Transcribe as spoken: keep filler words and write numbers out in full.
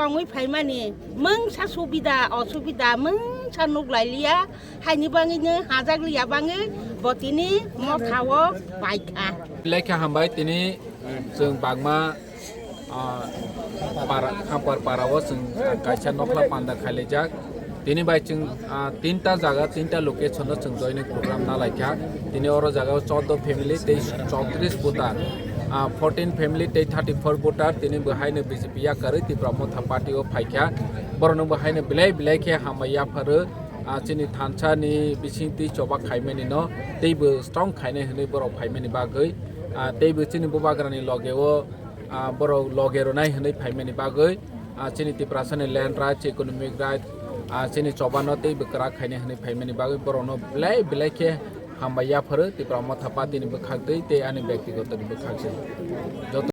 Tongwi phaimani mungsa subida osubida mungsa nuklailiya, haini bangwino hajakliya bangwi bo tini mothao paikha. Lekha hambai tini chwng bagma, ah, para, Khampar para o chwng kaisa nokla panda khailaijak. Tini bai chwng, ah, tinta jaga, tinta location o chwng joining program nalaikha. Tini oro jaga o chordo family tei chowtris voter, ah, fourteen family tei thirty four voter tini bo haino B J P yakarwi Tipra Motha Party o phaikha. Borokno bo haino belai belai khe hambai yapharwi, ah, chini thansa ni bising twi choba khaimani no tei bo strong khainai hwnwi borok phaimani bagwi, ah, tei bo chini bubagra ni loge o, ah, borok loge rwnai hwnwi phaimani bagwi, ah, chini Tiprasa ni land rights, economic rights, ah, chini choba no tei bo kwrak khainai hwnwi phaimani bagwi borok no belai belai khe hambai yapharwi Tipra Motha Party ni bwkhak twi tei ani byaktigoto ni bwkhak twi. Joto